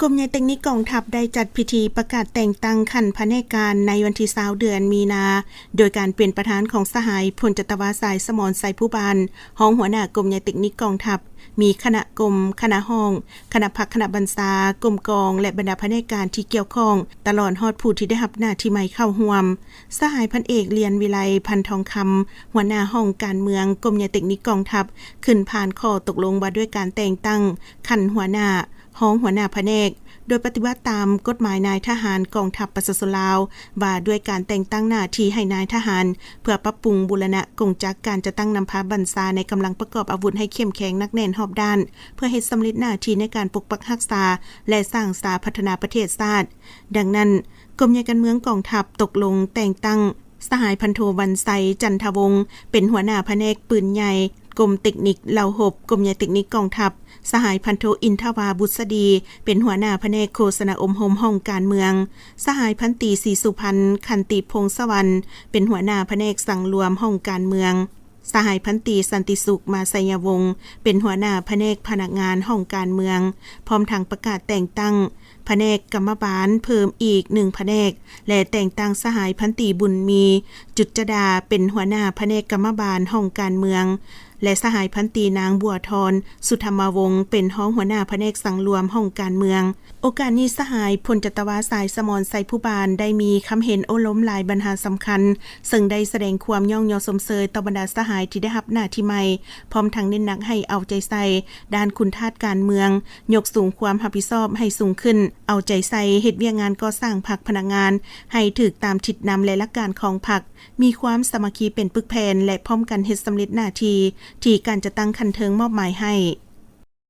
ກົມໃຫຍ່ເຕັກນິກກອງທັບໄດ້ຈັດພິທີປະກາດແຕ່ງຕັ້ງຂັ້ນພະແນກການໃນວັນທີຊາວ ເດືອນມີນາ ໂດຍການເປັນປະທານຂອງສະຫາຍພົນຈັດຕະວາ ສາຍສະໝອນ ໄຊພູບານ ຮອງຫົວໜ້າກົມໃຫຍ່ເຕັກນິກກອງທັບ, ມີຄະນະກົມ, ຄະນະຫ້ອງ, ຄະນະພັກ, ຄະນະບັນຊາ, ກົມກອງ ແລະ ບັນດາພະແນກການທີ່ກ່ຽວຂ້ອງ, ຕະຫຼອດຮອດຜູ້ທີ່ໄດ້ຮັບໜ້າທີ່ໃໝ່ເຂົ້າຮ່ວມ. ສະຫາຍພັນເອກ ລຽນວິໄລ ພັນທອງຄຳ ຫົວໜ້າຫ້ອງການເມືອງ ກົມໃຫຍ່ເຕັກນິກກອງທັບ ຂຶ້ນຜ່ານຂໍ້ຕົກລົງວ່າດ້ວຍການແຕ່ງຕັ້ງຂັ້ນຫົວໜ້າ, ຮອງຫົວໜ້າພະແນກ ໂດຍປະຕິບັດຕາມກົດໝາຍນາຍທະຫານກອງທັບປະຊາຊົນລາວ ວ່າດ້ວຍການແຕ່ງຕັ້ງໜ້າທີ່ໃຫ້ນາຍທະຫານ ເພື່ອປັບປຸງບູລະນະກົງຈັກການຈັດຕັ້ງນຳພາບັນຊາໃນກຳລັງປະກອບອາວຸດໃຫ້ເຂັ້ມແຂງໜັກແໜ້ນຮອບດ້ານ ເພື່ອເຮັດສຳເລັດໜ້າທີ່ໃນການປົກປັກຮັກສາ ແລະ ສ້າງສາພັດທະນາປະເທດຊາດ. ດັ່ງນັ້ນ, ກົມໃຫຍ່ການເມືອງກອງທັບຕົກລົງແຕ່ງຕັ້ງ ສະຫາຍພັນໂທ ວັນໄຊ ຈັນທະວົງ ເປັນຫົວໜ້າພະແນກປືນໃຫຍ່ ກົມເຕັກນິກເຫຼົ່າຮົບ ກົມໃຫຍ່ເຕັກນິກກອງທັບ, ສະຫາຍພັນໂທ ອິນທະວາ ບຸດສະດີ ເປັນຫົວໜ້າພະແນກໂຄສະນາອົບຮົມຫ້ອງການເມືອງ, ສະຫາຍພັນຕີ ສີສຸພັນ ຂັນຕິພົງສະຫວັນ ເປັນຫົວໜ້າພະແນກສັງລວມຫ້ອງການເມືອງ, ສະຫາຍພັນຕີ ສັນຕິສຸກ ມາໄຊຍະວົງ ເປັນຫົວໜ້າພະແນກພະນັກງານຫ້ອງການເມືອງ, ພ້ອມທັງປະກາດແຕ່ງຕັ້ງ ພະແນກກຳມະບານເພີ່ມອີກໜຶ່ງພະແນກ ແລະ ແຕ່ງຕັ້ງສະຫາຍພັນຕີ ບຸນມີ ຈຸດຈະດາ ເປັນຫົວໜ້າພະແນກກຳມະບານຫ້ອງການເມືອງ ແລະ ສະຫາຍພັນຕີ ນາງ ບົວທອນ ສຸທຳມະວົງ ເປັນຮອງຫົວໜ້າພະແນກສັງລວມຫ້ອງການເມືອງ. ໂອກາດນີ້ ສະຫາຍພົນຈັດຕະວາ ສາຍສະໝອນ ໄຊພູບານ ໄດ້ມີຄຳເຫັນໂອ້ລົມຫຼາຍບັນຫາສຳຄັນ, ເຊິ່ງໄດ້ສະແດງຄວາມຍ້ອງຍໍຊົມເຊີຍຕໍ່ບັນດາສະຫາຍທີ່ໄດ້ຮັບໜ້າທີ່ໃໝ່, ພ້ອມທັງເນັ້ນໜັກໃຫ້ເອົາໃຈໃສ່ດ້ານຄຸນທາດການເມືອງ, ຍົກສູງຄວາມຮັບຜິດຊອບໃຫ້ສູງຂຶ້ນ, ເອົາໃຈໃສ່ເຮັດວຽກງານກໍ່ສ້າງພັກພະນັກງານໃຫ້ຖືກຕາມທິດນຳ ແລະ ຫຼັກການຂອງພັກ, ມີຄວາມສາມັກຄີເປັນປຶກແຜ່ນ ແລະ ພ້ອມກັນເຮັດສຳເລັດໜ້າທີ່ທີ່ການຈັດຕັ້ງຂັ້ນເທິງມອບໝາຍໃຫ້.